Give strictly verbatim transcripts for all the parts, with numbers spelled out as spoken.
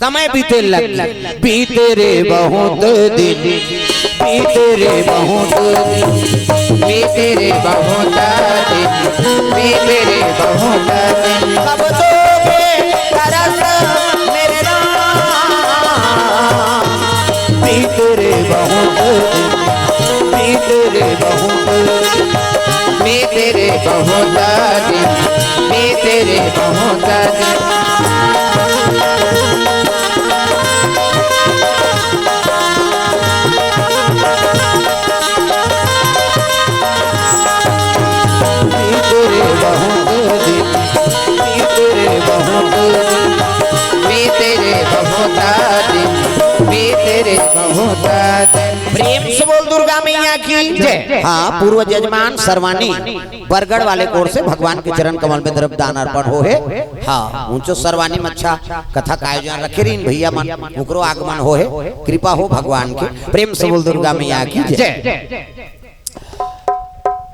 समय बीते लग गए, बीते रे बहुत दिन, बीते रे बहुत दिन, बीते रे बहुत दिन, बीते रे बहुत दिन। कब दोगे दरस मेरे राम, बीते रे बहुत दिन, बीते रे बहुत दिन, बीते रे बहुत दिन, बीते रे बहुत दिन। बीते रे बहुत दिन, बीते रे बहुत दिन, बीते रे बहुत दिन, बीते रे बहुत दिन। प्रेम से बोल दुर्गा मैया की जय। हाँ, पूर्व जजमान सरवानी बरगढ़ वाले कोर से भगवान के चरण कमल में द्रव्य दान अर्पण हो हे। हाँ, ऊंचो सरवानी में अच्छा कथा का आयोजन रखे रहिन भैया मन, ओकरो आगमन हो हे। कृपा हो भगवान के। प्रेम से बोल दुर्गा मैया की जय। जय।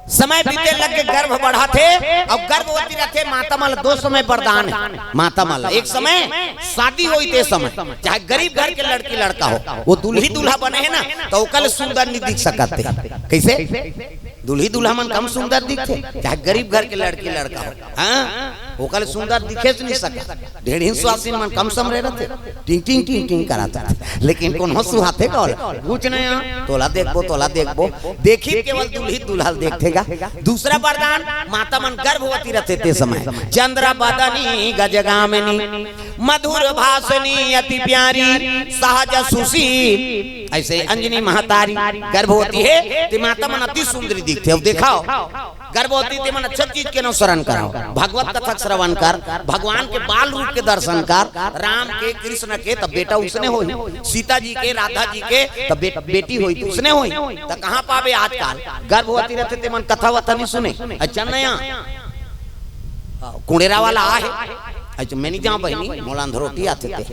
समय बीते लग के गर्भ बढ़ाथे, अउ गर्भवती रथे माता मन ल दो समय वरदान हे। माता मन ल एक समय शादी होई ते समय, चाहे गरीब घर के लड़की लड़का हो, वो दुल्ही दूल्हा बने हे ना, तो ओकर ले सुंदर नहीं दिख सकत हे। कैसे? दुल्ही दूल्हा मन कम सुंदर दिखथे, चाहे गरीब घर के लड़की लड़का हो, हाँ, ओकर ले सुंदर दिखे से नहीं सकत। ढेढ़िन सुवासिन मन कम समरे रथे, टिंग टिंग टिंग टिंग करात रथे, लेकिन कोनो सुहाथे का ओला? कुछ नहीं, हाँ, तोला देखबो, तोला देखबो, देखी केवल दुल्ही दूल्हा ल देखथे गा। दूसरा वरदान, माता मन गर्भवती रथे ते समय, चंद्र बदनी गजगामिनी, मधुर भाषणी अति प्यारी, सहज सुशील, ऐसे अंजनी महतारी गर्भवती हे, ते माता मन अति सुंदरी दिखथे। अब देखाओ, गर्भवती ते मन अच्छा चीज के अनुसरण करो, भगवत कथा श्रवण कर, भगवान के बाल रूप के दर्शन कर, राम के, कृष्ण के, तब बेटा उसने होई, सीता जी के, राधा जी के, तब बे-, बेटी होई तो उसने होई। त कहाँ पाबे आजकल? गर्भवती रथे ते मन कथा वथा नहीं सुने। अच्छा नया, कुड़ेरा वाला आहे। अच्छा, मैं नहीं जाऊँ बहिनी, मोला अंधरोटी आथे ते।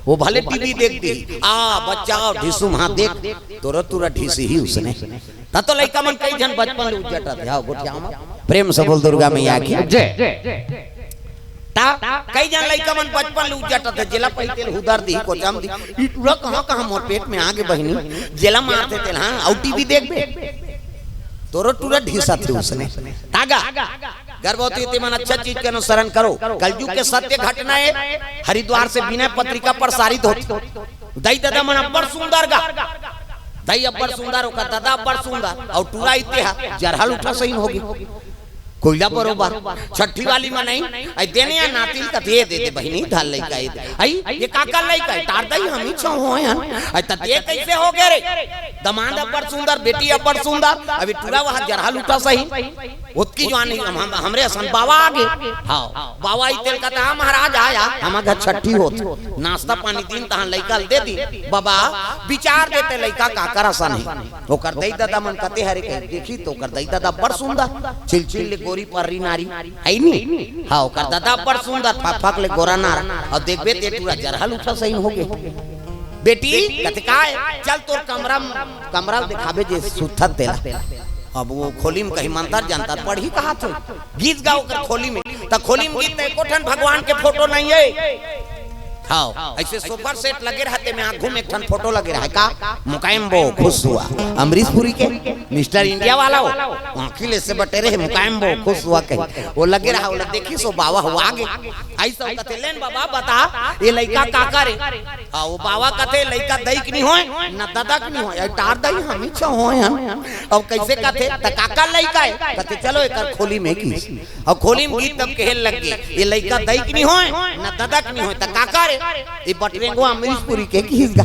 वो भले टीवी देख दी, आ बच्चा, ढिसुम हाँ देख, तोरा तुरा ढिसी ही उसने। त तो लइका मन कई झन बचपन ले उज्जट रथे। आओ, गोठिया में। प्रेम से बोल दुर्गा मैया की जय। त कई झन लइका मन बचपन ले उज्जट रथे, जेला पहिते हुदर दी, कोचम दी। ई टूरा कहाँ कहाँ मोर पेट में आगे बहिनी, जेला मारथे तेला, हाँ, अउ टीवी देखबे। तोरो टूरा ढीसा थे उसने। तागा, गर्भवती ते मन अच्छा चीज के अनुसरण करो। कलयुग के सत्य घटना हे। हरिद्वार से विनय पत्रिका प्रसारित होथे। दई ददा मन अब्बड़ सुंदर गा। दई अब्बड़ सुंदर, ओकर ददा अब्बड़ सुंदर, अउ टूरा इते हा जरहल उठा सही होगे। कोइला बरोबर। छट्ठी वाली में नहीं, आई देने या नातिल का दे दे दे बहिनी, धार लइका ए दे। आई, ये काकर लइका ए? तार दई हम ही छो होय हन। आई त दे कैसे होगे रे? दमांद अब्बड़ सुंदर, बेटी अब्बड़ सुंदर, अभी टूरा वहाँ जरहल उठा सही। ओतकी जवान ही हम, हम, हमरे असन बावा आगे। हाँ, बावा इते ल कथा, "हाँ महाराज, आया, हमर घर छट्ठी होत। नाश्ता पानी दिन तहाँ लइका ल दे दी।" बाबा, विचार देते लइका काकर असन हे। ओकर दई ददा मन कते हरे कहे, देखी तो ओकर दई ददा बड़ सुंदर, छिलछिल ले गोरी पर्री नारी, हे नी? हाँ, ओकर ददा बड़ सुंदर, फकफक ले गोरा नार, अउ देखबे ते टूरा जरहल उठा सही होगे। बेटी, कथे काय? चल तोर कमरा म कमरा ल देखाबे जे सुतत तेला। अब वो खोली म कहीं मंतर जंतर पढ़ही कहाथे। गीत गा ओकर खोली में। त खोली में गीत एको ठन भगवान के फोटो नहीं हे। हाँ, ऐसे सोफा सेट लगे रहते में आगू में एक ठन फोटो लगे रहे का? मुकायम्बो खुश हुआ। अमरीश पुरी के मिस्टर इंडिया वाला हो। आँखी ले से बटे रहे मुकायम्बो खुश हुआ कहीं। वो लगे रहा, वो देखी सो बावा हुआ आगे। ऐसा कथे लेन बाबा बता, ये लइका काकर ए? हाँ, वो बावा कथे, "लइका दई के नहीं होय, न ददा के नहीं होय, ए टार दई हम ही छो होय हन।" अब कैसे कथे? त काकर लइका ए? कथे, "चलो एकर खोली में की।" अब खोली में गीत तब कहे लग गे, "ये लइका दई के नहीं होय, न ददा के नहीं होय, त काकर ए?" ये बटरेंगो अमरीश पुरी के किहिस गा।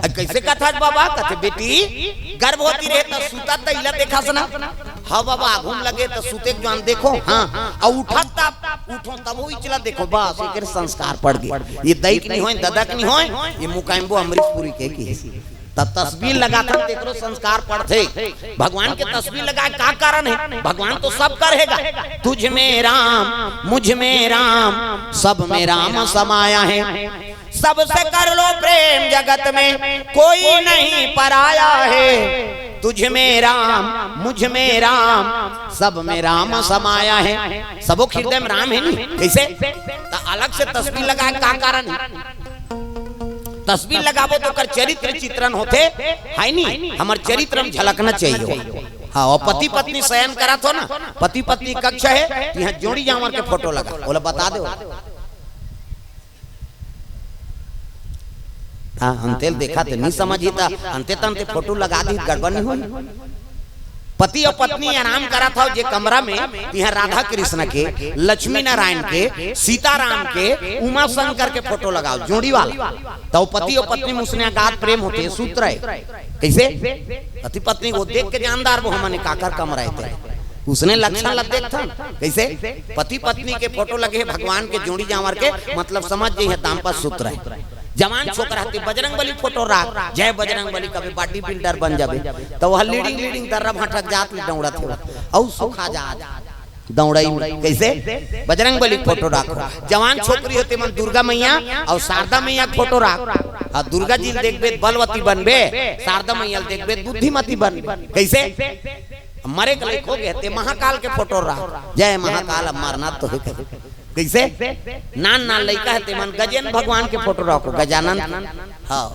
अब कैसे कथा बाबा? कथे, "बेटी, गर्भवती रहे त सुतत त इला देखा सना।" हाँ बाबा, आगू म लगे त सुते के जवान देखो, हाँ, अउ उठत तब उठो तब वो इचला देखो, बस एकर संस्कार पड़ गे। ये दई के नहीं होय, ददा के नहीं होय, ये मुकायम्बो अमरीश पुरी के की। त तस्वीर लगाथन तेकरो संस्कार पड़थे। भगवान के तस्वीर लगाए का कारण हे? भगवान तो सब कर हे गा। तुझ में राम, मुझ में राम, सब में राम समाया है। सबसे कर लो प्रेम जगत में, कोई नहीं पराया है। तुझ में राम, मुझ में राम, सब में राम समाया है। सबो के हृदय में राम हे नी, कैसे? त अलग से तस्वीर लगाए का कारण हे? तस्वीर लगाबो त ओकर चरित्र चित्रण होथे, है नी? हमर चरित्र में झलकना चाहिए। हाँ, अउ पति पत्नी शयन करत हो ना, पति पत्नी कक्ष हे, त इहाँ जोड़ी जांवर के फोटो लगा, ओला बता दे। हाँ, अंते ल देखा त नहीं समझी त अंते तंते फोटो लगा दी, गड़बड़ नहीं होई। पति अउ पत्नी आराम करत हव जे कमरा में, तिहां राधा कृष्ण के, लक्ष्मी नारायण के, सीताराम के, उमा शंकर के फोटो लगाव, जोड़ी वाला। त पति अउ पत्नी में उसने अगाध प्रेम होथे, सूत्र हे। कइसे? पति पत्नी के देख के जान डारबो हमन काकर कमरा हे ते। उसने लक्षण ला देखथन। कइसे? पति पत्नी के फोटो लगे हे भगवान के, जोड़ी जांवर के, मतलब समझ जइहे, दाम्पत्य सूत्र हे। जवान छोकरा हे ते बजरंग बली फोटो राख, जय बजरंग बली कबे, body builder बन जाबे, त ओह leading leading दर्रा भांठा के जात ले दौड़त हे, अउ सुखा जात दौड़ई में। कइसे? बजरंग बली फोटो राखो। जवान छोकरी हे ते मन दुर्गा मैया अउ शारदा मैया के फोटो राख। हाँ, दुर्गा जी ल देखबे त बलवती बनबे, शारदा मैया ल देखबे त बुद्धिमती बनबे। कइसे? मरे के लइक हो गे हे ते महाकाल के फोटो राख, जय महाकाल, अब मरना तो हे कहे। कइसे? नान नान लइका हे ते मन गजेंद्र भगवान के फोटो राखो, गजानन। हाँ,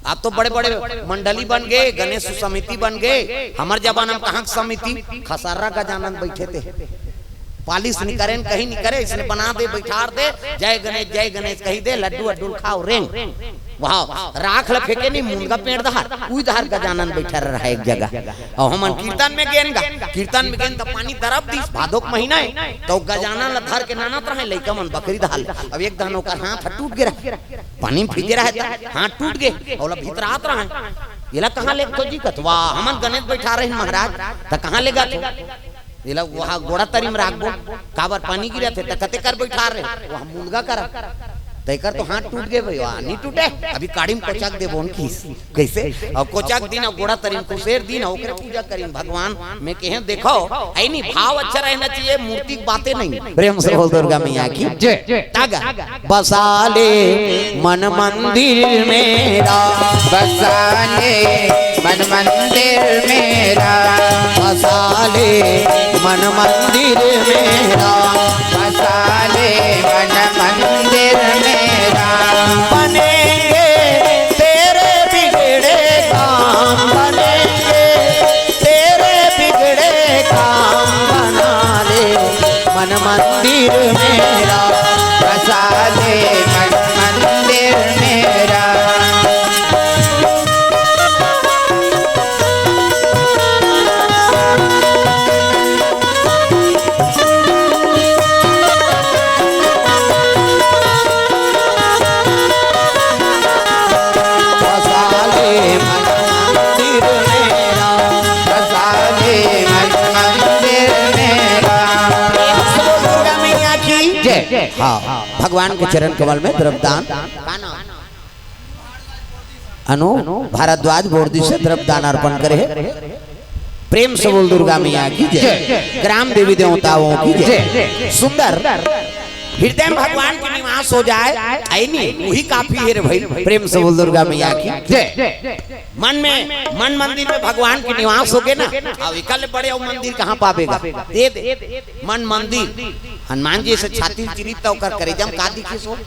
अब तो बड़े बड़े मंडली बन गे, गणेश समिति बन गे। हमर जमाना में कहाँ के समिति? खसर्रा गजानन बइठे ते। पालिश नइ करेन, कहीं नइ करे, इसने बना दे, बइठार दे, जय गणेश, जय गणेश कहि दे, लड्डू अड्डू ल खाव, रेंग। वाह, राख ल फेंके नहीं, मुनगा पेड़ डहर, उही डहर गजानन बइठा रहा एक जगह। अउ हमन कीर्तन में गेन गा, कीर्तन में गेन त पानी दरप दिस, भादो के महीना हे, त गजानन ल धर के नानत रहे, लइका मन बकरी डहर ले। अब एक दहन ओकर हाथ ह टूट गे रहे, पानी में भीजे रहे त हाथ टूट गे, ओला भितरात रहे। एला कहाँ ले खोजी कत? वाह, हमन गणेश बइठा रहे महाराज, त कहाँ ले गा? एला वहाँ गोड़ा तरी में राखबो, काबर पानी गिरत हे, त कते कर बइठार रहे, वहाँ मुनगा करा। त एकर तो हाथ टूट गे भई, वाह, नहीं टूटे, अभी काड़ी में कोचक देबो न किस। कइसे? अउ कोचक दिन, अउ गोड़ा तरी में कुसेर दिन, अउ ओकरे पूजा करिन भगवान में कहे, देखो, ऐनी भाव अच्छा रहना चाहिए, मूर्ति की बातें नहीं। प्रेम से बोल दुर्गा मैया की जय। तागा। बसा ले मन मंदिर में राम। बसा ले मन मंदिर में राम। बसा ले मन मंदिर में राम। बसा ले मन मंदिर में राम। बनेंगे तेरे बिगड़े काम, बनेंगे तेरे बिगड़े काम, बना ले मन मंदिर में राम। बसा ले मन मंदिर में राम। बसा ले मन मंदिर में राम। बसा ले मन मंदिर में राम। दुर्गा मैया की जय। हाँ, भगवान के चरण कमल में द्रव्यदान। का नाम? अनु भारद्वाज बोर्दी से द्रव्यदान अर्पण करे हे। प्रेम से बोल दुर्गा मैया की जय। जय। ग्राम देवी देवताओं की जय। जय। सुंदर हृदय में भगवान के निवास हो जाए, ऐनी वही काफी हे रे भाई। प्रेम से बोल दुर्गा मैया की जय। मन में, मन मंदिर में भगवान के निवास हो गे ना, अब एकर ले बड़े अउ मंदिर कहाँ पाबे गा? दे दे। मन मंदिर, हनुमान जी से छाती चिरित त ओकर करेजा में का दिखिस हो?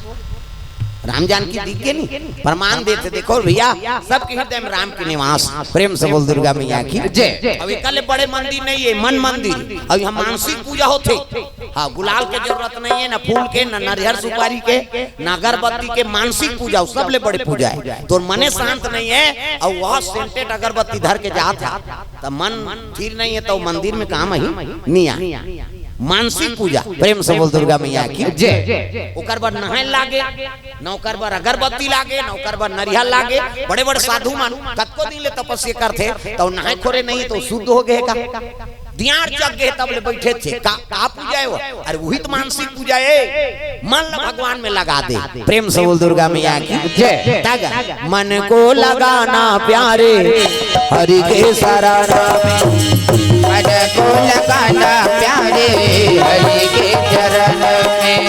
राम जानकी दिख गे नहीं, प्रमाण देथे, देखो भैया, सबके हृदय में राम के निवास। प्रेम से बोल दुर्गा मैया की जय। अब एकर ले बड़े मंदिर नहीं हे, मन मंदिर। अब यहाँ मानसिक पूजा होथे। हाँ, गुलाल के जरूरत नहीं हे, ना फूल के, ना नरियर सुपारी के, ना अगरबत्ती के, मानसिक पूजा, सबले बड़े पूजा हे। तोर मने शांत नहीं हे, अउ वह scented अगरबत्ती धर के जात हे, त मन स्थिर नहीं हे, त मंदिर में काम ही नहीं आए। मानसिक पूजा, प्रेम से बोल दुर्गा मैया की जय। ओकर बर नहाए लागे, न ओकर बर अगरबत्ती लागे, न ओकर बर नरियर लागे। बड़े बड़े साधु मन कतको दिन ले तपस्या करथे, त नहाए खोरे नहीं त शुद्ध हो गे का? दियार जग गे तब ले बइठे थे। का, का पूजा हे वो? अरे वही त मानसिक पूजा हे, मन ल भगवान में लगा दे। प्रेम से बोल दुर्गा मैया की जय। तागा। मन को लगाना प्यारे हरि के शरण में। मन को लगाना प्यारे हरि के चरण में।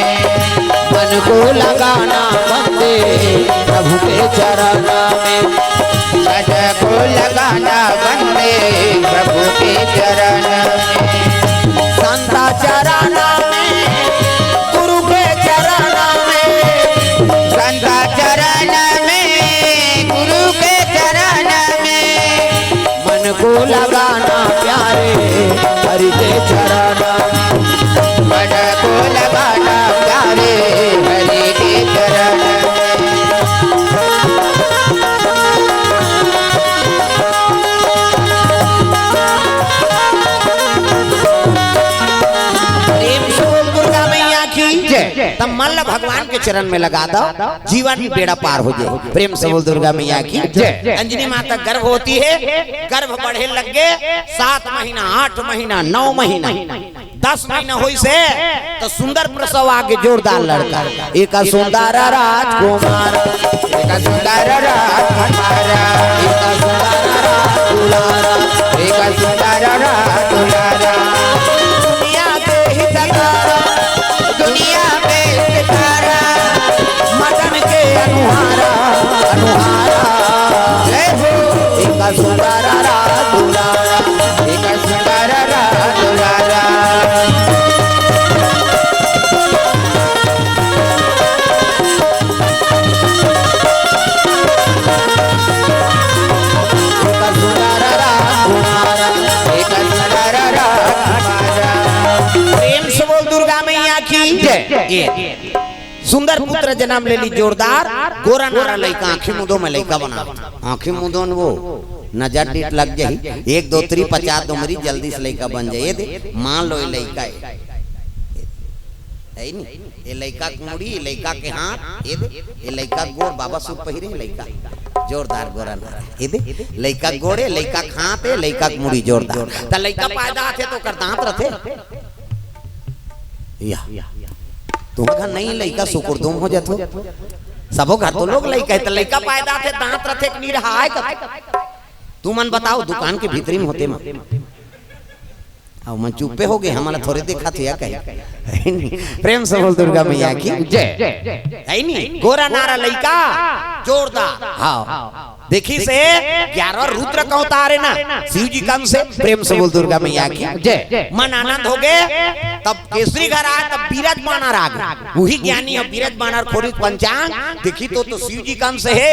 मन को लगाना वंदे प्रभु के चरण में। मन को लगाना वंदे प्रभु के चरण में। संता चरण में, गुरु के चरण में। संता चरण में, मन ला भगवान के चरण में लगा दो, जीवन बेड़ा पार हो जाए। प्रेम से बोल दुर्गा मैया की जय। अंजनी माता गर्भवती हे, गर्भ बढ़े लग गे, सात महीना, आठ महीना, नौ महीना, दस महीना होइस हे, त सुंदर प्रसव आगे, जोरदार लड़का। एक सुंदर राजकुमार, एक सुंदर राजकुमार, एक सुंदर राजकुमार, एक सुंदर राजकुमार। दुनिया के हितकारा, दुनिया में सितारा, मदन के अनुहारा, अनुहारा। जय हो। एक सुंदर राजकुमार, एक सुंदर राजकुमार। प्रेम से बोल दुर्गा मैया की जय। ये सुंदर पुत्र जन्म ले ली, जोरदार। गोरा नारा लइका, आँखी मुदो में लइका बना, आँखी मुदो में वो नजर डीठ लग जाही, एक दो त्री पचास दो मरी, जल्दी से लइका बन जाए। ये दे, मान लो ये लइका है, है नी? ये लइका के मुड़ी, ये लइका के हाथ, ये दे, ये लइका के गोड़, बाबा सूट पहिरे लइका, जोरदार गोरा नारा। ये दे, लइका के गोड़े, लइका के हाथ है, लइका के मुड़ी जोरदार। त लइका पैदा आथे त ओकर दांत रथे। या तुम घर नहीं, लइका सुकुरदुम हो जाथो। सबो घर तो लोग लइका है, त लइका पैदा आथे, दांत रथे कि नहीं रहा है कब? तुमन बताओ, दुकान के भीतरी में होथे मा। अब मन चुप्पे हो गे, हमन ला थोरे देखाथे या कहे। प्रेम से बोल दुर्गा मैया की जय। है नी? गोरा नारा लइका, जोरदार। हाँ। देखिस हे, ग्यारह रुद्र के अवतार हे ना, शिव जी के अंश हे। प्रेम से बोल दुर्गा मैया की जय। मन आनंद हो गे, तब केसरी घर आए, तब बीरज बानर आ गे। वही ज्ञानी हे बीरज बानर, खोरित पंचांग, देखी तो, तो शिव जी के अंश हे।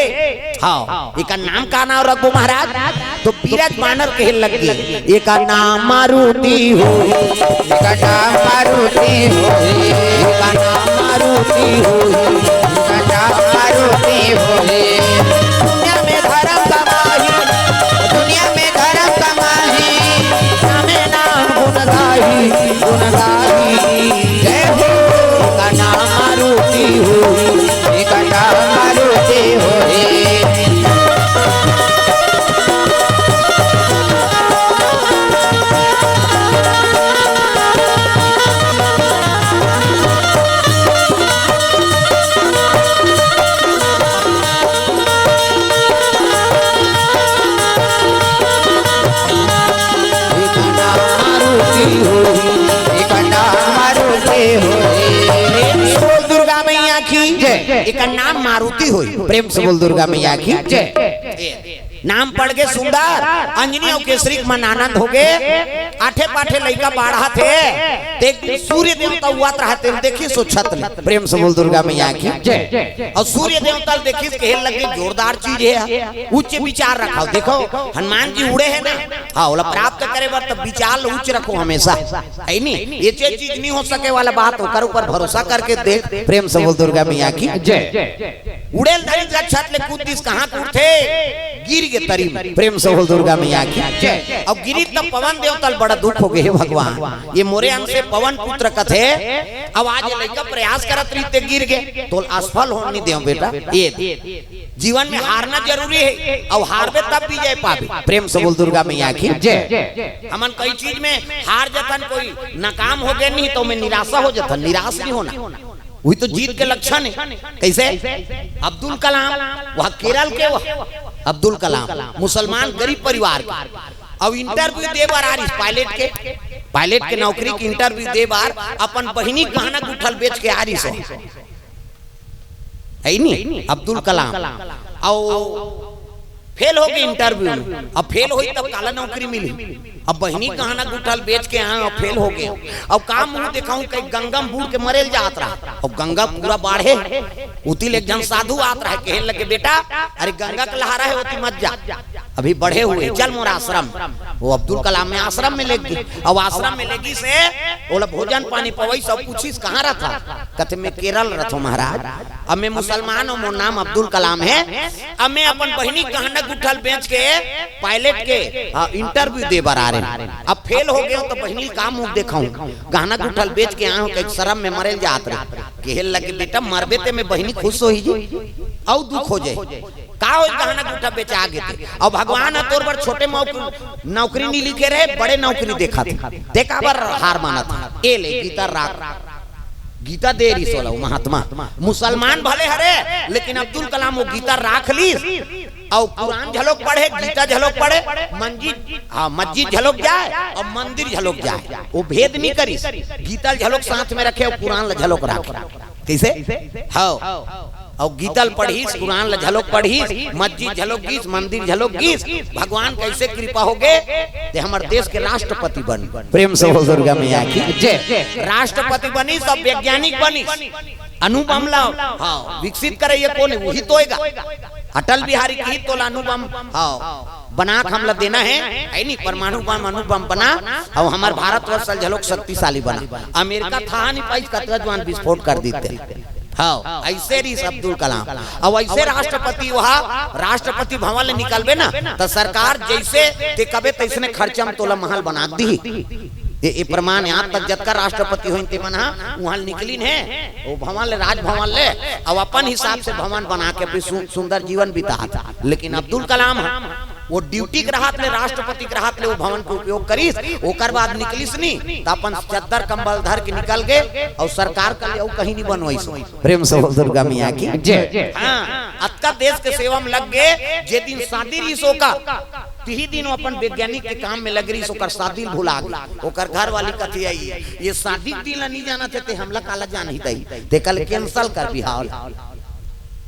हाँ, एकर नाम का नाम रखबो महाराज? तो बीरज बानर कहे लग गे, एकर नाम मारुति होही, एकर नाम मारुति होही, एकर नाम मारुति होही, एकर नाम मारुति होही। दुनिया में धर्म कमाही, दुनिया में धर्म कमाही, नामे नाम गुण गाही, गुण गाही। जय हो। एकर नाम मारुति होही, एकर नाम मारुति होही। बोल दुर्गा मैया की जय। एकर नाम मारुति होही। प्रेम से बोल दुर्गा मैया की जय। नाम पड़ गे सुंदर, अंजनी अउ केसरी के मन आनंद हो गे। आठे पाठे लइका बाढ़त हे, ते एक दिन सूर्य देवता उगत रहत हे, देखिस ओ छत ले। प्रेम से बोल दुर्गा मैया की जय। अउ सूर्य देवता ल देखिस, कहे लगे, जोरदार चीज हे, उच्च विचार रखव। देखो, हनुमान जी उड़े हे ना, हाँ, ओला प्राप्त करे बर त विचार ल उच्च रखो हमेशा, है नी? ये चीज, चीज नहीं हो सके वाला बात, ओकर ऊपर भरोसा करके देख। प्रेम से बोल दुर्गा मैया की जय। उड़े ल धरिस त छत ले कूद दिस, कहाँ कूदथे? गिर गे तरी में। प्रेम से बोल दुर्गा मैया की जय। अब गिरिस त पवन देवता ल बड़ा दुख हो गे, हे भगवान, ये मोरे अंश हे, पवन पुत्र कथे। अब आज ये लइका प्रयास करत रहिस ते गिर गे, तोला असफल होन नहीं देव बेटा। ये जीवन में हारना जरूरी हे, अउ हारबे तब विजय पाबे। प्रेम से बोल दुर्गा मैया की जय। हमन कई चीज में हार जथन, कोई नाकाम हो गे नहीं त ओमे निराशा हो जथन, निराश नहीं होना। वही तो जीत के लक्षण हे। कैसे? अब्दुल कलाम, वह केरल के, वह अब्दुल कलाम, मुसलमान गरीब परिवार के। अब इंटरव्यू दे बर आ रहिस पायलट के, पायलट के नौकरी के इंटरव्यू दे बर अपन बहिनी के गहना गुठल बेच के आ रहिस हे। है नी? अब्दुल कलाम। अउ फेल हो गे इंटरव्यू में। अब फेल होही तब काला नौकरी मिलही? अब बहिनी के गहना गुठल बेच के आए, अब फेल हो गे। अब का मुंह देखाहूं, कहीं गंगा में बूड़ के मरे ल जात रहा। अब गंगा पूरा बाढ़े, उती ले एक झन साधु आत रहा, कहे लगे, "बेटा, अरे गंगा के लहरा हे, ओती मत जा।" अभी बढ़े हुए, "चल मोर आश्रम।" वो अब्दुल कलाम में आश्रम में लेग गे। अब आश्रम में लेगिस, ओला भोजन पानी पवइस, सब पूछिस, "कहाँ रहिथस?" कथे, "मैं केरल रहिथों महाराज, अब मैं मुसलमान हूँ, मोर नाम अब्दुल कलाम है, अब मैं अपन बहिनी गहना गुठा ल बेच के पायलट के, हाँ, इंटरव्यू दे बर आए रहें, अब फेल हो गेंव त बहिनी ल का मुँह देखाहूँ, गहना गुठा ल बेच के आए हँव, कहिके शरम में मरे ल जात रहें।" कहे लगे, "बेटा, मरबे ते में बहिनी खुश होही जी, अउ दुख हो जाही।" का होय, गहना गुठा बेचा गे ते। अउ भगवान ह तोर बर छोटे मौक-, नौकरी नी लिखे रहे, बड़े नौकरी देखत हे। ते काबर हार मानत हे? ए ले गीता राख। गीता दे रिहिस ओला वो महात्मा। मुसलमान भले हरे, लेकिन अब्दुल कलाम वो गीता राख लिस। अउ कुरान झलोक पढ़े, गीता झलोक पढ़े, मंजिद, हाँ, मस्जिद झलोक जाए अउ मंदिर झलोक जाए। वो भेद नी करिस। गीता ल झलोक साथ में रखे अउ कुरान ल झलोक राखे। कइसे? हव। अउ गीता ल पढ़िस, कुरान ल झलोक पढ़िस, मस्जिद झलोक गिस, मंदिर झलोक गिस। भगवान कइसे कृपा हो गे, ते हमर देश के राष्ट्रपति बन। प्रेम से बोल दुर्गा मैया की जय। राष्ट्रपति बनिस, सब वैज्ञानिक बनिस। अणु बम ला, हाँ, विकसित करे ये कोन हे? उही तो होएगा। अटल बिहारी कहिस तोला अणु बम, हाँ, बना के हमला देना हे, हे नी? परमाणु बम, अणु बम बना, अउ हमर भारतवर्ष ल झलोक शक्तिशाली बना। अमेरिका थाह नी पाइस, कतका जुवान विस्फोट कर दिस ते। हाँ, अइसे रिहिस अब्दुल कलाम। अउ अइसे राष्ट्रपति, वहाँ राष्ट्रपति भवन ले निकलबे ना, त सरकार जइसे ते कबे तइसने खर्चा म तोला महल बना के दिही। ये, ये प्रमाण हे, आज तक जतका राष्ट्रपति होइन ते मन ह उहाँ ले निकलिन हे, वो भवन ले, राजभवन ले, अउ अपन हिसाब से भवन बना के अपनी सु-, सुंदर जीवन बितात हे। लेकिन अब्दुल कलाम ह, वो ड्यूटी के रहत ले, राष्ट्रपति के रहत ले वो भवन के उपयोग करिस, ओकर बाद निकलिस नी, त अपन चद्दर कंबल धर के निकल गे, अउ सरकार के लिए अउ कहीं नी बनवाइस। प्रेम से बोल दुर्गा मैया की जय। हाँ, अतका देश के सेवा में लग गे, जे दिन शादी रिहिस ओकर, तिही दिन वो अपन वैज्ञानिक के काम में लग रिहिस, ओकर शादी ल भुला गे। ओकर घर वाली कथे, "आई, ये शादी के दिन ला नी जानत हे, ते हमला काला जानही तई?" ते कल cancel कर बिहाव ल।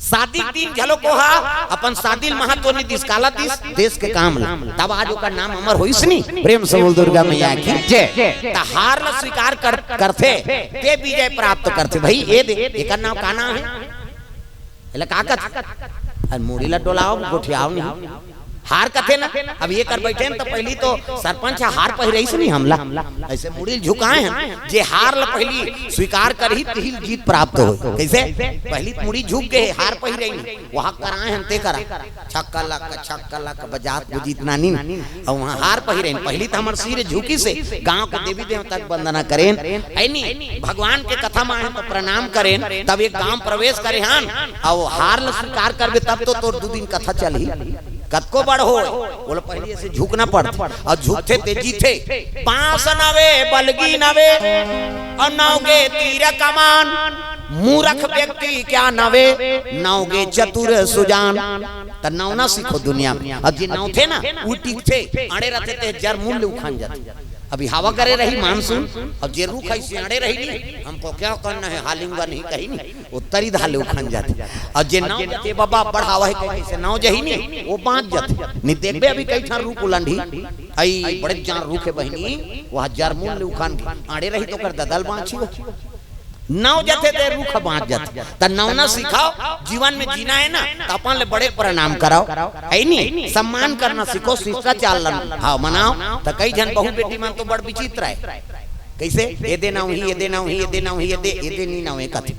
शादी के दिन झलोक ओहा अपन शादी ल महत्व नी दिस, काला दिस, देश के काम ला। तब आज ओकर नाम अमर होइस नी। प्रेम से बोल दुर्गा मैया की जय। त हार ला स्वीकार कर, करथे, ते विजय प्राप्त करथे। भाई, ये दे, एकर नाम का नाम हे? एला का कथे? अरे मुड़ी ला डोलाव, गोठियाव नहीं। हार कथे ना, अब ये कर बैठे हैं, तो पहली तो सरपंच ह हार पहिराइस नहीं हमला, अइसे मुड़ी ल झुकाए हैं। जे हार ला पहली स्वीकार करही, तिही ल जीत प्राप्त हो। कइसे? पहली मुड़ी झुक गे, हार पहिराइन, वहाँ कराए हैं ते करा, छक्का लक, छक्का लक बजात बुजीत नानी। अउ वहाँ हार पहिरे, पहली त हमर सिर झुकिस हे, गांव के देवी देवता के वंदना करेन, ऐनी भगवान के कथा म आए त प्रणाम करेन, तब एक गांव प्रवेश करे हन, अउ हार ल स्वीकार करबे तब तो तोर दू दिन कथा चलही। कतको बड़ हो, ओला पहली अइसे झुकना पड़थे, अउ झुकथे ते जीथे। बांस नवे बलगी नवे, अउ नव गे तीर कमान, मूरख व्यक्ति क्या नवे, नव गे चतुर सुजान। त नवना सीखो दुनिया में। अब जे नवथे ना, वो टिकथे, अड़े रहिथे ते जर मूल ले उखन जाथे। अभी हवा करे रही मानसून, अब जे रूख अइसे अड़े रही नी, हमको क्या करना है, हालिंग बा नहीं कहीं नी, वो तरी धाले उखन जाथे। अउ जे नव जाथे, "बाबा, बढ़ावा है," कहिके से नव जही नी, वो बांच जाथे। नी देखबे अभी कई ठन रूख उलंडी, अई बड़े जान रूख हे बहिनी, वहाँ जर मूल ले उखन के, अड़े रही त ओकर ददा ल बांची हो। नव जाथे ते रूख बांच जाथे। त नवना सिखाव, जीवन में जीना हे ना, त अपन ले बड़े प्रणाम कराव, हे नी? सम्मान करना सीखो, शिष्टाचार ला, हाँ, मनाव। त कई झन बहू बेटी मन तो बड़ विचित्र हे। कइसे? एदे नवही, एदे नवही, एदे नवही, एदे, एदे नी नवही कथे।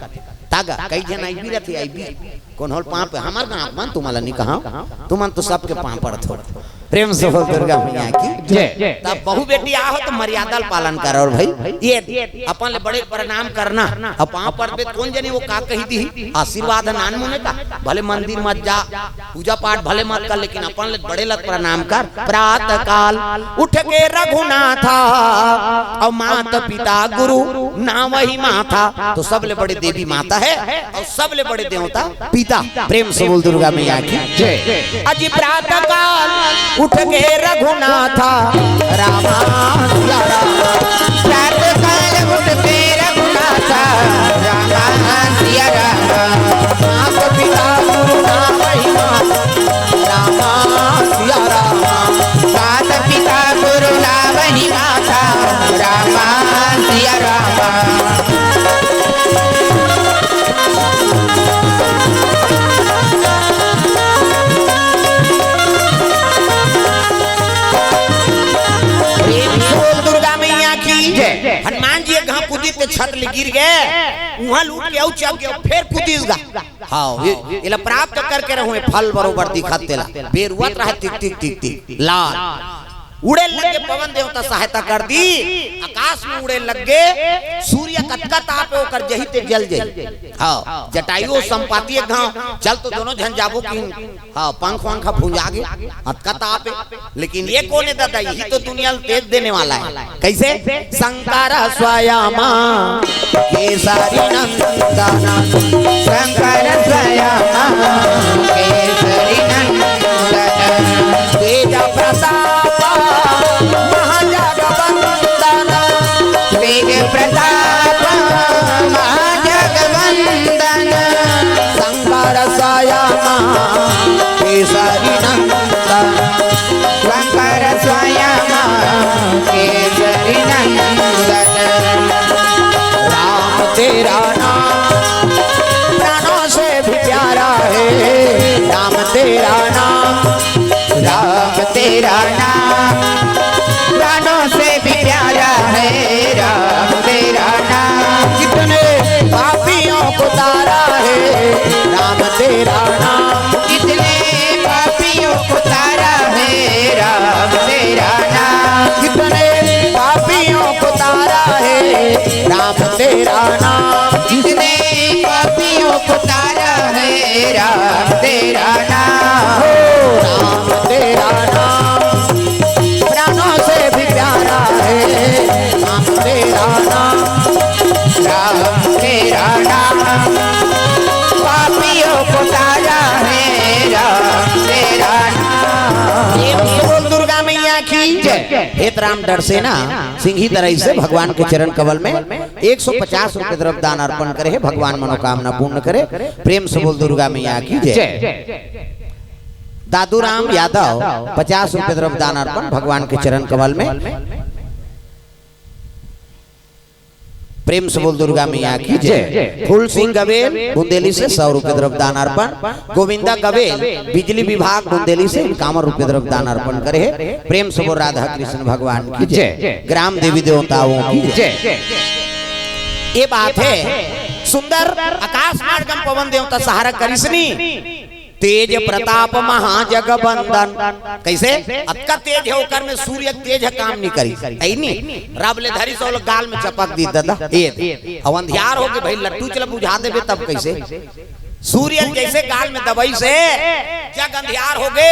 तागा, कई झन अइबी रथे, अइबी। कोन होल पांव, हमर गांव मन तुमन ला नी कहाव, तुमन तो सबके पांव पड़थो। प्रेम से बोल दुर्गा मैया की जय। तब बहू बेटी आहो त मर्यादा ल पालन करो भाई। ये अपन ले बड़े प्रणाम करना। अब पांव पड़बे त कोन जनी वो का कही दी, आशीर्वाद नान मुने का। भले मंदिर मत जा, पूजा पाठ भले मत कर, लेकिन अपन ले बड़े ल प्रणाम कर। प्रातः काल उठ के रघुनाथा, अउ मात पिता गुरु नावहि माथा। तो सबले बड़े देवी माता हे अउ सबले बड़े देवता पिता। प्रेम से बोल दुर्गा मैया की जय। अजी प्रातः काल उठ के रघुनाथा, रामा सिया रामा। प्रातः काल उठ के रघुनाथा, रामा सिया रामा। मात पिता गुरु नावहि माथा, रामा सिया रामा। मात पिता गुरु नावहि माथा, रामा सिया रामा। छत ले गिर गे, उहाँ लूट के अउ चघ गे, फेर कुदिस गा। हाँ, ये, एला प्राप्त करके रहूं, ये फल बरोबर दिखत तेला। बेरुवत रहा टिक, टिक, टिक, टिक, लाल। उड़े लगे, पवन देवता सहायता कर दी, आकाश में उड़े लगे, सूर्य कतका ताप हे ओकर, जही ते जल जाई। हाँ, जटायु संपाति एक घाव, चल तो दोनों झन जाबो कि हाँ, पंख वंख भुंजा गे, अतका ताप हे। लेकिन ये कोन हे दादा, यही तो दुनिया ल तेज देने वाला है। कैसे? शंकर स्वयं केसरी नंदन, शंकर स्वयं केसरी नंदन, तेज प्रताप महाजगवंदन, तेज प्रताप महाजगवंदन, शंकर स्वयं केसरी नंदन, शंकर स्वयं केसरी नंदन। राम तेरा नाम प्राणों से भी प्यारा है, राम तेरा नाम, राम तेरा नाम प्राणों से भी प्यारा है, राम तेरा नाम। कितने पापियों को तारा है राम तेरा नाम, कितने पापियों को तारा है राम तेरा नाम, कितने पापियों को तारा है राम तेरा नाम, कितने पापियों को तारा है राम तेरा नाम, हो राम तेरा नाम प्राणों से भी प्यारा है राम तेरा नाम, राम तेरा नाम पापियों को तारा है राम तेरा नाम। प्रेम से बोल दुर्गा मैया की जय। हे त राम डरसेना, सिंही तरह से भगवान के चरण कमल में एक सौ पचास रुपए द्रव्य दान अर्पण करे हे, भगवान मनोकामना पूर्ण करे। प्रेम से बोल दुर्गा मैया की जय। दादूराम यादव पचास रुपए द्रव्य दान अर्पण भगवान के चरण कमल में। प्रेम से बोल दुर्गा मैया की जय। फूल सिंह गवेल बुंदेली से सौ रुपए द्रव्य दान अर्पण। गोविंदा गवेल बिजली विभाग बुंदेली से इक्यावन रुपए द्रव्य दान अर्पण करे हे। प्रेम से बोल राधा कृष्ण भगवान की जय। ग्राम देवी देवताओं की जय। ये बात हे, सुंदर आकाश मार्ग म पवन देवता सहारा करिसनी। तेज प्रताप महाजगबंदन। कैसे? अतका तेज हे ओकर में, सूर्य के तेज हे, काम नइ करी। ऐ नी, रब ले धरिस ओला गाल में चपक दी दादा। ए, अब अंधियार हो गे भाई, लट्टू चला बुझा देबे तब कैसे? सूर्य जैसे गाल में दबइस, जग अंधियार हो गे।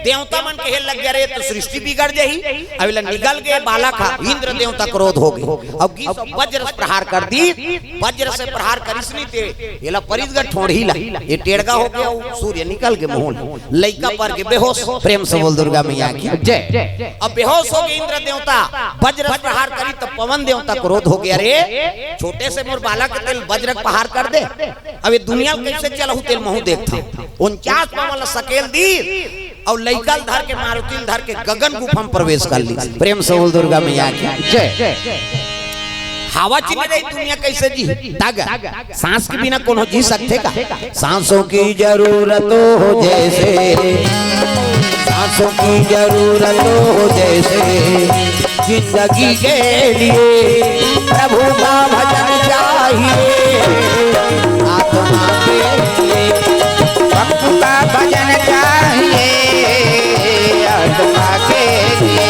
देवता मन कहे लग गे, "अरे, तो सृष्टि बिगड़ जाही।" अब एला निगल गे बालक हा, इंद्र देवता क्रोध हो गे। अब गिस वज्र से प्रहार कर दी, वज्र से प्रहार करिसनी ते एला परिस गा ठोड़ही ला, ये टेड़गा हो गे, सूर्य निकल गे मुहूं ले, लइका पर गे बेहोश। प्रेम से बोल दुर्गा मैया की जय। अब बेहोश हो गे इंद्र देवता, वज्र से प्रहार करी त पवन देवता क्रोध हो गे, "अरे, छोटे से मोर बालक तेल वज्र के प्रहार कर दे, अब ये दुनिया ल कैसे चलहू तेल महूं देखथंव।" उनचास पवन ल सकेल दी, अउ लइका ल धर के, मारुति ल धर के गगन गुफा म प्रवेश कर ली। प्रेम से बोल दुर्गा मैया की जय। हवा च नइ रही दुनिया कैसे जी? तागा, सांस के बिना कोनो जी सकथे का? सांसों की जरूरत हो जैसे, सांसों की जरूरत हो जैसे, जिंदगी के लिए प्रभु का भजन चाहिए। आत्मा के लिए प्रभु का भजन चाहिए, आत्मा के लिए।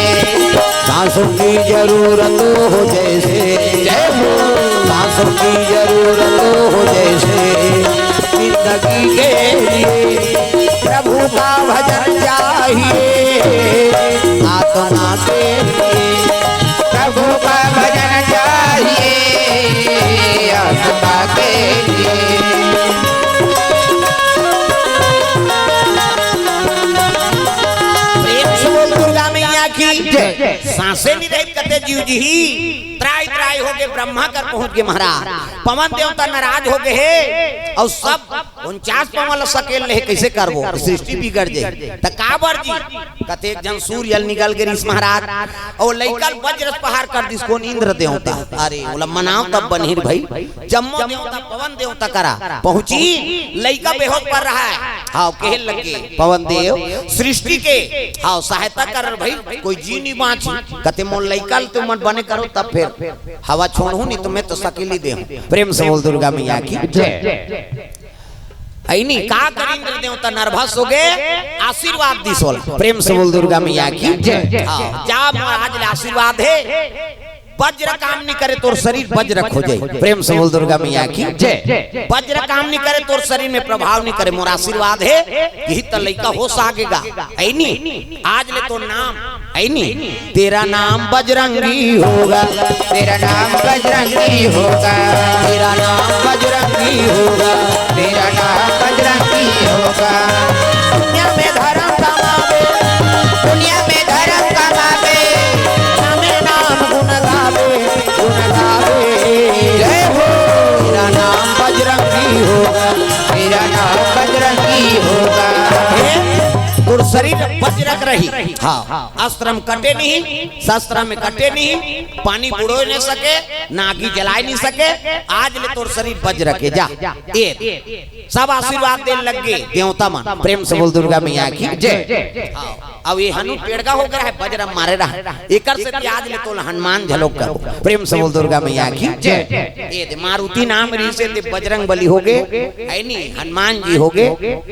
सांसों की जरूरत हो जैसे, जय हो। सांसों की जरूरत हो जैसे, जिंदगी के लिए प्रभु का भजन चाहिए, आत्मा के लिए। प्रभु का भजन चाहिए, आत्मा के लिए। प्रेम से बोल दुर्गा मैया की जय। सांसे नइ रही कते जीव जी ही त्राई त्राई हो गे, ब्रह्मा कर पहुंच गे महाराज। पवन देवता नाराज हो गे हे, अउ सब उनचास पवन ल सकेल ले हे, कैसे करबो? सृष्टि बिगड़ जाही। त काबर जी? कतेक झन सूर्य ल निगल गे रिहिस महाराज, अउ लइका ल वज्र से प्रहार कर दिस कोन? इंद्र देवता। अरे, ओला मनाव तब बनही भाई। जम्मो देवता, पवन देवता करा पहुंची, लइका बेहोश पर रहा हे। हाँ, कहे लगे पवन देव, सृष्टि के, हाँ, सहायता कर भाई, कोई जी नहीं बाँची। कथे मोर लइका ल तुमन बने करो, तब फिर हवा छोड़हूँ, नहीं तो मैं तो सकेली देहूँ। प्रेम से बोल दुर्गा मैया की जय। अइनी का कर इंद्र देवता नर्वस हो गए, आशीर्वाद दिस ओला। प्रेम से बोल दुर्गा मैया की जय। हाँ, जा महाराज ले आशीर्वाद है, वज्र काम नहीं करे तोर शरीर वज्रक हो जाए। प्रेम से बोल दुर्गा मैया की जय। वज्र काम नहीं करे तोर शरीर में प्रभाव नहीं करे, मोर आशीर्वाद है, यही त लइका होश आगेगा। अइनी आज ले तोर नाम, अइनी तेरा नाम बजरंगी होगा, तेरा नाम बजरंगी होगा, तेरा नाम बजरंगी होगा, तेरा नाम बजरंगी होगा। दुनिया में धर्म कमावे, दुनिया में धर्म कमावे, नामे नाम गुण गावे, गुण गावे। जय हो। तेरा नाम बजरंगी होगा, तेरा नाम बजरंगी होगा। हे, तोर शरीर वज्रक रही। हाँ, अस्त्र में कटे नहीं, शस्त्र में कटे नहीं, पानी बुड़ो नहीं सके, ना आगी जलाए नहीं सके। आज ले तोर शरीर वज्रक हे, जा। ए सब आशीर्वाद देन लग गे देवता मन। प्रेम से बोल दुर्गा मैया की जय। हाँ, अब ये हनु पेड़गा हो गया है, वज्र मारे रहा, एकर से आज ले तोला हनुमान झलोक कर। प्रेम से बोल दुर्गा मैया की जय। ये दे मारुति नाम रही से दे बजरंग बली हो गए, है नी, हनुमान जी हो गए,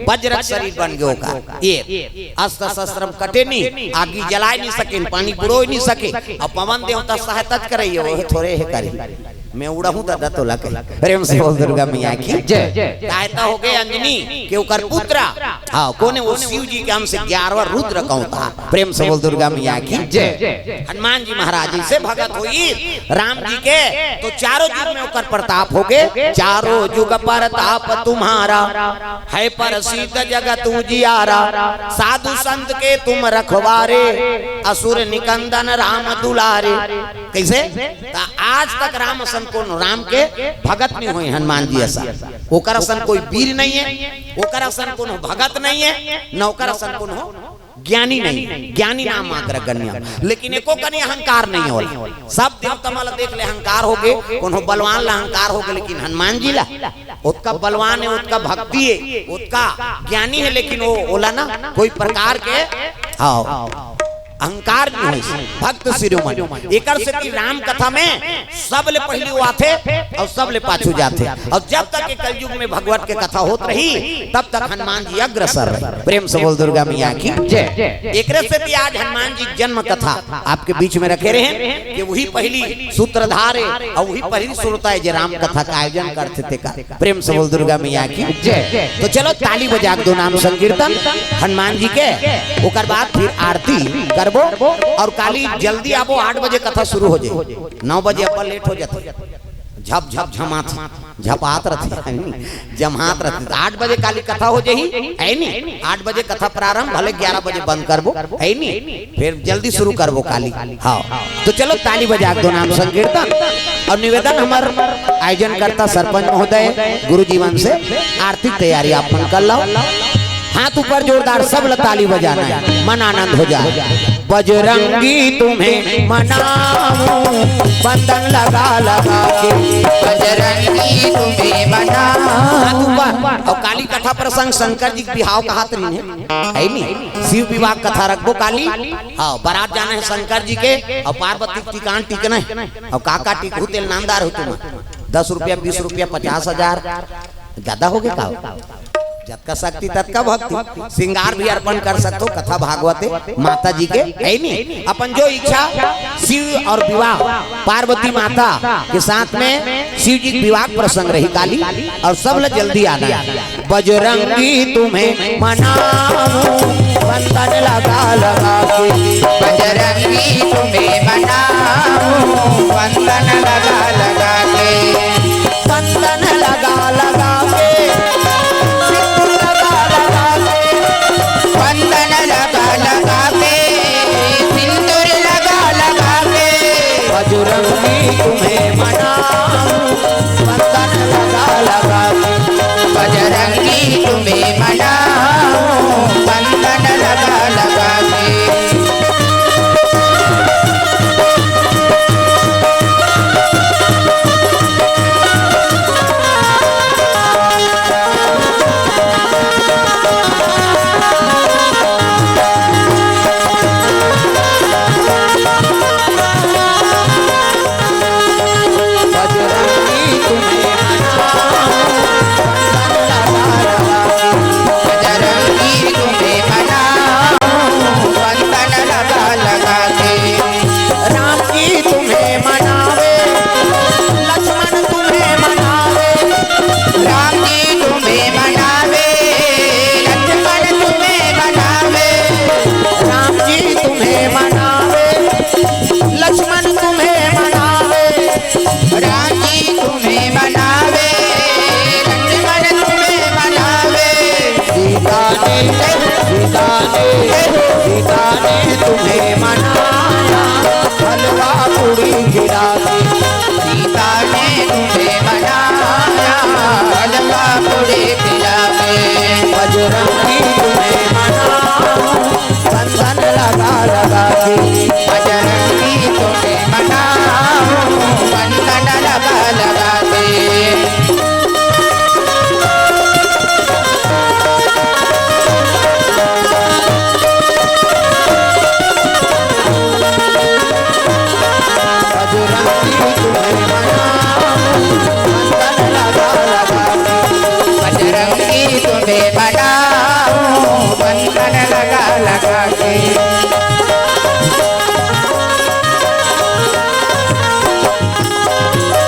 वज्रक शरीर बन गए ओकर। ये अस्त्र शस्त्र में कटे नहीं, आगी जलाए नहीं सके, पानी बुड़ो नहीं सके, अब पवन देवता सहायता करइए, वो थोड़े है करी। मैं उड़हूं दादा तोला कही। प्रेम से बोल दुर्गा मैया की जय। सहायता हो गए अंजनी के ओकर पुत्र। हाँ, कोने वो शिव जी के हमसे ग्यारहवाँ रुद्र कहूँ था। प्रेम से बोल दुर्गा मैया की जय। हनुमान जी महाराज जी से भगत हुई राम जी के, तो चारों युग में ओकर प्रताप हो गए। चारों युग प्रताप तुम्हारा, है प्रसिद्ध जगत उजियारा। साधु संत के तुम रखवारे, असुर निकंदन राम दुलारे। कैसे? त आज तक राम असन कोनो राम के भगत नहीं होए हनुमान जी असन। ओकर असन कोई वीर नहीं है, ओकर असन कोनो भगत नहीं है, न ओकर असन कोनो ज्ञानी नहीं है। ज्ञानी नाम मात्र गण्य, लेकिन एको कनी अहंकार नहीं होला। सब देवता मन ला देख ले, अहंकार हो गए, कोनो बलवान ला अहंकार हो गए, लेकिन हनुमान जी ला ओतका बलवान है, ओतका भक्ति है, ओतका ज्ञानी है, लेकिन वो ओला ना कोई प्रकार के, हाँ, अहंकार नहीं होइस, भक्त शिरोमणि। एकर सेती राम कथा में सबले पहिली वो आथे और सबले पाछू जाथे। और जब तक ये कलयुग में भगवत के कथा होत रही, तब तक हनुमान जी अग्रसर रही। प्रेम से बोल दुर्गा मैया की जय। एकरे सेती आज हनुमान जी जन्म कथा आपके बीच में रखे रहे कि वही पहिली सूत्रधार है और वही पहिली श्रोता है जे राम कथा का आयोजन करथे तेकर। प्रेम से बोल दुर्गा मैया की जय। तो चलो ताली बजा के दो नाम संकीर्तन हनुमान जी के, ओकर बाद फिर आरती करबो। और काली जल्दी आबो, आठ बजे कथा शुरू हो जाए, नौ बजे अपन लेट हो जाथे, झप झप झमात झपात रथे, जमात रथे। तो आठ बजे काली कथा हो जाही, है नी? आठ बजे कथा प्रारंभ, भले ग्यारह बजे बंद करबो, है नी? फिर जल्दी शुरू करबो काली। हाँ, तो चलो ताली बजा के दो नाम संकीर्तन। और निवेदन हमर आयोजन करता सरपंच महोदय गुरु जीवन से आरती तैयारी आप मन कर लो। हाथ ऊपर जोरदार, सब ला ताली बजाना है, मन आनंद हो जाए। बजरंगी तुम्हें मनाऊं, बंधन लगा लगा के। बजरंगी तुम्हें मनाऊं। हाथ ऊपर। और काली कथा प्रसंग शंकर जी के बिहाव का हाथ नहीं है, है नहीं? शिव विवाह कथा रखबो काली। हाँ, बारात जाना है शंकर जी के और पार्वती के टिकान टिकना है। और का का टिकहू तेल नामदार हो तुम, दस रुपया, बीस रुपया, पचास हजार, ज्यादा हो गए का? जतका शक्ति ततका भक्ति, श्रृंगार भी अर्पण कर सकते हो कथा भागवत माता जी के, है नी? अपन जो इच्छा, शिव और विवाह पार्वती माता के साथ में शिव जी के विवाह प्रसंग रही काली। और सब ला जल्दी आना है। बजरंगी तुम्हें मनाऊं, बंधन लगा लगा के। बजरंगी तुम्हें मनाऊं, बंधन लगा लगा के। बंधन लगा लगा के, सिंदूर लगा लगा के। बंधन लगा लगा के, सिंदूर लगा लगा के। बजरंगी तुम्हें मनाऊं, बंधन लगा लगा के। बजरंगी तुम्हें मनाऊं, बंधन लगा लगा के। बजरंगी तुम्हें मनाऊं, बंधन लगा लगा के। बजरंगी तुम्हें मनाऊं, बंधन लगा लगा के। बजरंगी तुम्हें मनाऊं, बंधन लगा लगा के। बजरंगी तुम्हें मनाऊं, बंधन लगा लगा के।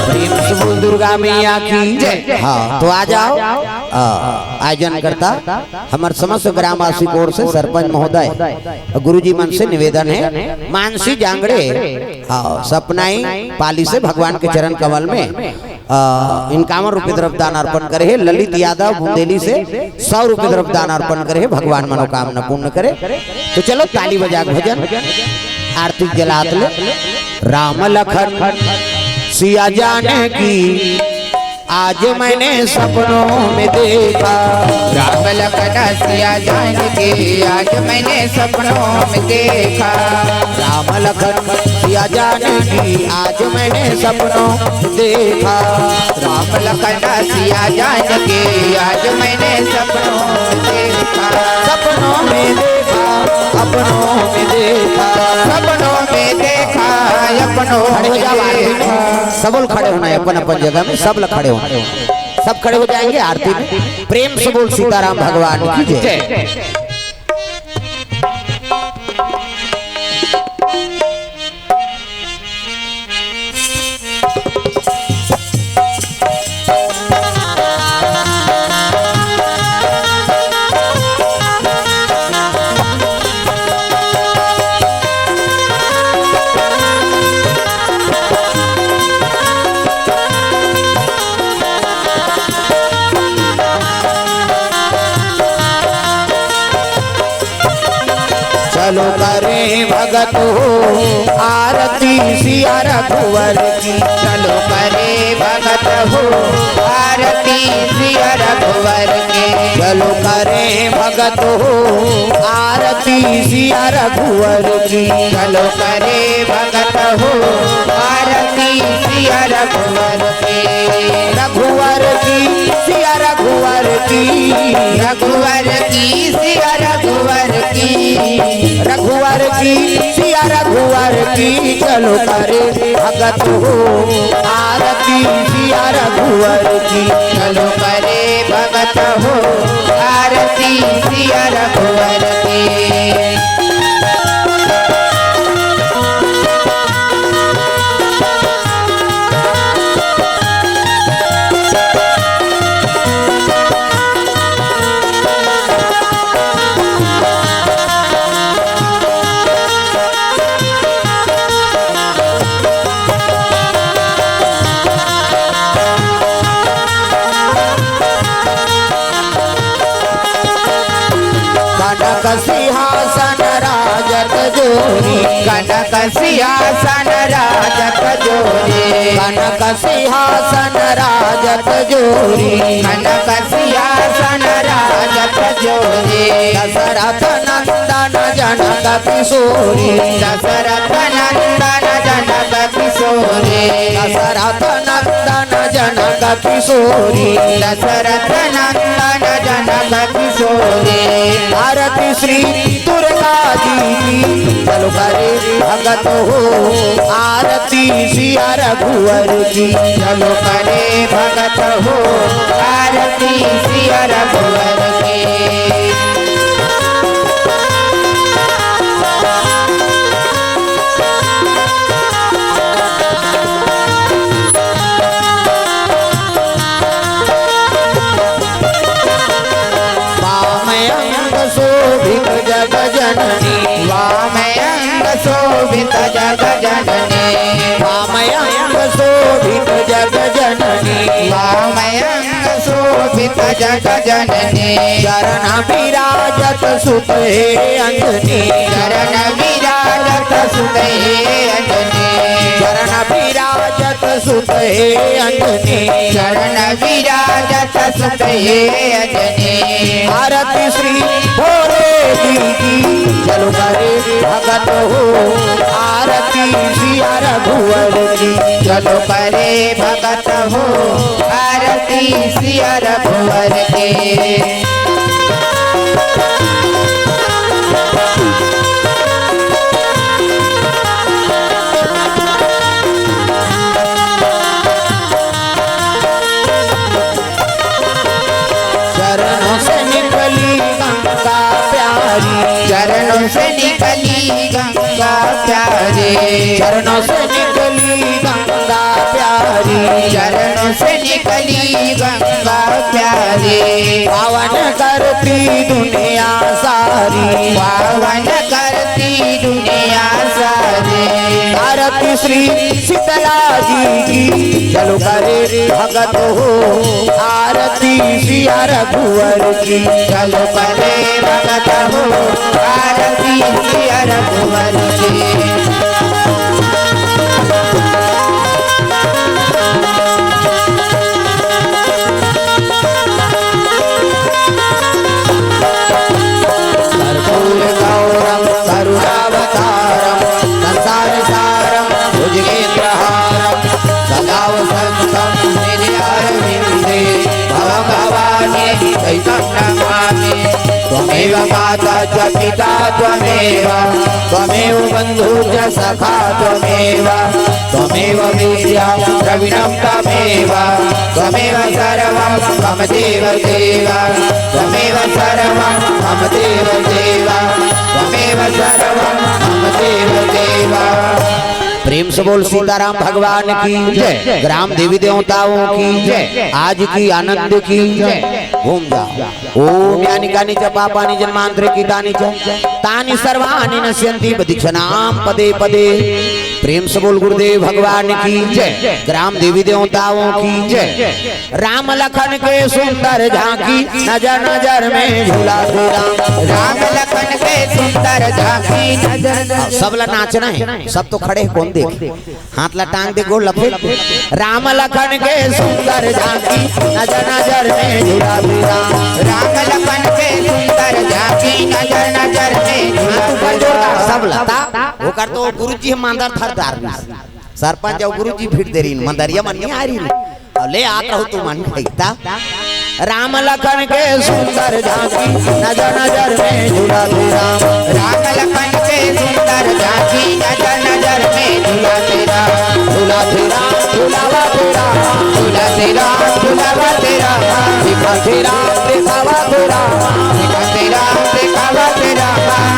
प्रेम से बोल दुर्गा मैया की जय। हाँ, तो आ जाओ। आ, आयोजन करता हमर समस्त ग्रामवासी की ओर से सरपंच महोदय, गुरुजी मन से निवेदन है, मानसी जांगड़े, हाँ, सपनाई पाली से भगवान के चरण कमल में, आ, इक्यावन रुपये द्रव्य दान अर्पण करे है। ललित यादव बुंदेली से सौ रुपये द्रव्य दान अर्पण करे है। भगवान मनोकामना पूर्ण करे। तो चलो, ताली बजा के भजन आरती जलात ले। राम लखन सिया जानकी आज मैंने सपनों में देखा। राम लखन सिया जानकी आज मैंने सपनों में देखा। राम लखन सिया जानकी आज मैंने सपनों में देखा। राम लखन सिया जानकी आज मैंने सपनों में देखा। सपनों में देखा, अपनों में देखा। सपनों में देखा, अपनों खड़े हो में जाओ, आरती में देखा। सबल खड़े होना है अपन अपन जगह में, सब लोग खड़े होना है। सब खड़े हो जाएंगे आरती में। प्रेम से बोल सीताराम भगवान की जय। जय। चलो करें भगत हो आरती सिया रघुवर की। चलो करें भगत हो आरती सिया रघुवर की। चलो करें भगत हो आरती सिया रघुवर की। चलो करें भगत हो आरती सिया रघुवर की। रघुवर की सिया रघुवर की। रघुवर की सिया रघुवर की। रघुवर की सिया रघुवर की। चलो करे भगत हो आरती सिया रघुवर की। चलो करे भगत हो आरती सिया रघुवर की। कनक सिंहासन राजत जोरी। कनक सिंहासन राजत जोरी। कनक सिंहासन राजत जोरी। कनक सिंहासन राजत जोरी। दशरथ नंदन जनक किशोरी। दशरथ नंदन जनक किशोरी। दशरथ नंदन जनक किशोरी। दशरथ नंदन जनक किशोरी। आरती श्री दुर्गा जी की। चलो करे भगत हो आरती सिया रघुवर की। चलो करे भगत हो आरती सिया रघुवर की। वाम अंग शोभित जग जननी। वाम अंग शोभित जग जननी। वाम अंग शोभित जग जननी। वाम अंग शोभित जग जननी। चरण विराजत सुत हे अंजनी। चरण विराजत सुत हे अंजनी। चरण विराजत सुत हे अंजनी। चरण विराजत सुत हे अंजनी। आरती भगत हो आरती सिया रघुवर की। चलो करे भगत हो आरती सिया रघुवर की। चरणों से निकली गंगा प्यारी। चरणों से निकली गंगा प्यारी। चरणों से निकली गंगा प्यारी। चरणों से निकली गंगा प्यारी। पावन करती दुनिया सारी। पावन करती दुनिया सारी। आरती श्री शीतला जी की। चलो करे भगत हो आरती सिया रघुवर की। चलो करे भगत हो आरती सिया रघुवर की। कर्पूर गौरम करुणावतारम संसार सारम भुजगेन्द्रहारम। सदा वसन्तं हृदयारविन्दे भवं भवानीतीर्थं नमामि। त्वमेव माता च पिता त्वमेव, त्वमेव बन्धु च सखा त्वमेव, त्वमेव विद्या द्रविणं त्वमेव, त्वमेव सर्वं मम देव देव, त्वमेव सर्वं मम देव देव, त्वमेव सर्वं मम देव देव। प्रेम से बोल सीताराम भगवान की जय। ग्राम देवी देवताओं की जय। आज की आनंद की जय। घूम जाओ। ओम यानि कानि च पापानि जन्मांतरे कृतानि च तानि सर्वाणि नश्यन्ति मद्दिक्षणां पदे पदे। प्रेम से बोल गुरुदेव भगवान की जय। ग्राम देवी देवताओं की जय। राम लखन के सुंदर झांकी, नजर नजर में झूला झूला। राम लखन के सुंदर झांकी, नजर नजर। सबला नाचना है, सब तो खड़े हैं, कौन देखे? हाथ ला टांग दे, गोड़ ला फेर दे। राम लखन के सुंदर झांकी, नजर नजर में झूला झूला। राम लखन के सुंदर झांकी, नजर नजर में झूला झूला। सबला ता, ओकर तो गुरुजी ह मांदर धर डारिस। सरपंच अउ गुरुजी भिड़ दे रहिन, मंदरिया मन नइ आय रहिन। अउ ले आत रहू तुमन कहिता। राम लखन के सुंदर झांकी, नजर नजर में झूला झूला। राम लखन के सुंदर झांकी, नजर नजर में झूला झूला। झूला झूला, झूलावा झूला। झूला झूला, झूलावा झूला। दिखा झूला, दिखावा झूला। दिखा झूला, दिखावा झूला।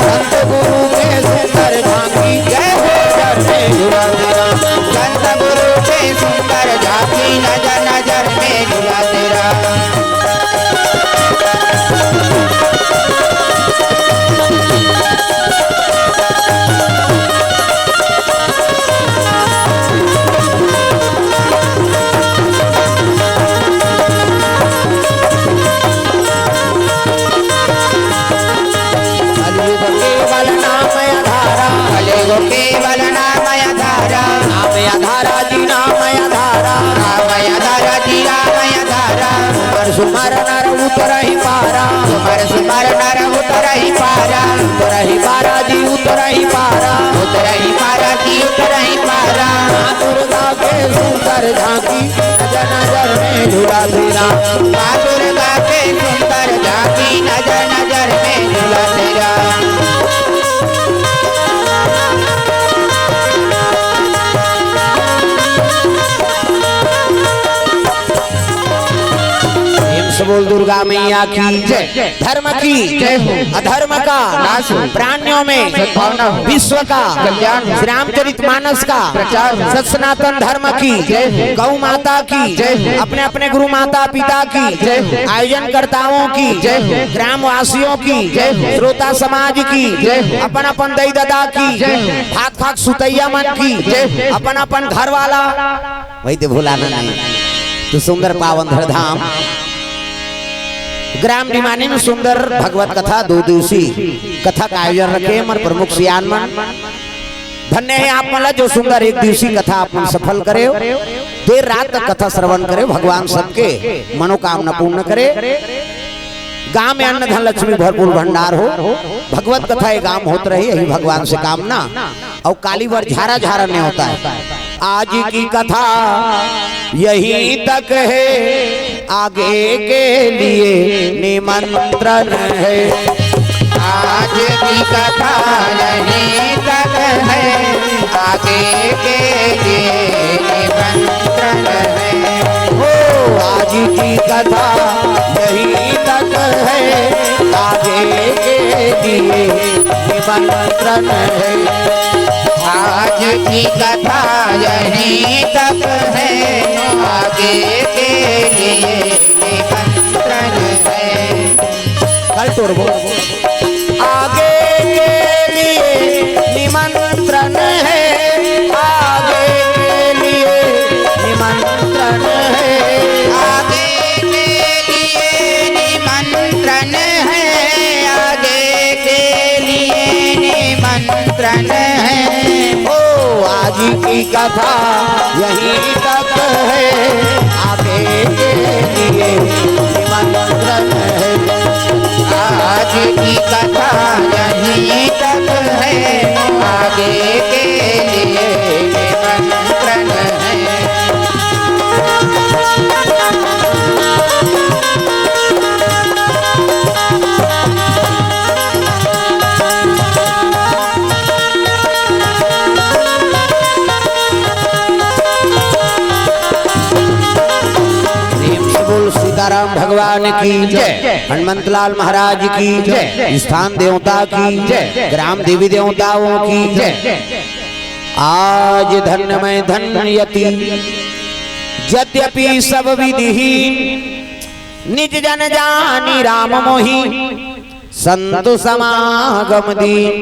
संत गुरु के सुंदर झांकी, जय हो जय हो। संत गुरु के सुंदर झांकी, नजर नजर में झूला तेरा। कलयुग केवल नाम आधारा। कलयुग केवल नाम आधारा। नाम आधारा जी, नाम आधारा। नाम आधारा जी, नाम आधारा। सुमर सुमर नर उतरहि पारा। सुमर सुमर नर उतरहि पारा। उतरहि पारा जी, उतरहि पारा। उतरहि पारा जी, उतरहि पारा। माँ दुर्गा के सुंदर झांकी, नजर नजर में झूला तेरा। माँ दुर्गा के सुंदर झांकी, नजर नजर में झूला तेरा। प्रेम से बोल दुर्गा मैया की जय। धर्म की जय हो। अधर्म का नाश हो। प्राणियों में सद्भावना हो। विश्व का कल्याण हो। श्री रामचरित मानस का प्रचार हो। सत सनातन धर्म की जय हो। गौ माता की जय हो। अपने अपने गुरु माता पिता की जय हो। आयोजनकर्ताओं की जय हो। ग्रामवासियों की जय हो। श्रोता समाज की जय हो। अपन अपन दई ददा की जय हो। भात खाक सुतैया मन की जय हो। अपन अपन घर वाला वही ते भुलाना नहीं। तो सुंदर पावन धरधाम ग्राम डिमानी में सुंदर भगवत कथा दो दिवसीय कथा का आयोजन रखे हमर प्रमुख सियान मन। धन्य है आप मन ला जो सुंदर एक दिवसीय कथा आप मन सफल करे हो। देर रात तक कथा श्रवण करे, भगवान सबके मनोकामना पूर्ण करे। गांव में अन्न धन लक्ष्मी भरपूर भंडार हो। भगवत कथा ये गांव होत रही, यही भगवान से कामना। और काली बर झारा झारा नेवता हे। आज की कथा यहीं तक है, आगे के लिए निमंत्रण है। आज की कथा यहीं तक है, आगे के लिए निमंत्रण है। हो, आज की कथा यहीं तक है, आगे के लिए निमंत्रण है। आज की कथा यहीं तक है, आगे के लिए निमंत्रण है। कल तोड़बो। आगे के लिए निमंत्रण है, आगे के लिए निमंत्रण है। आगे के लिए निमंत्रण है, आगे के लिए निमंत्रण है। ओ, आज की कथा यहीं तक है, आगे के लिए निमंत्रण है। आज की कथा यहीं तक है, आगे के लिए निमंत्रण है। प्रेम से बोल सीताराम भगवान की जय, हनुमंतलाल महाराज की जय, स्थान देवता की जय, ग्राम देवी देवताओं की जय। आज धन्य मैं धन्यति, जद्यपि सब विधिहीन, निज जन जानी राम मोहि, संत समागम दीन।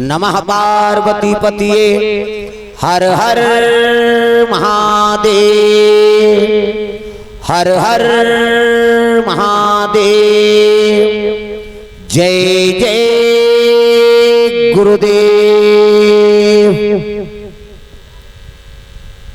नमः पार्वती पतिये, हर हर महादेव, हर हर महादेव। जय जय गुरुदेव।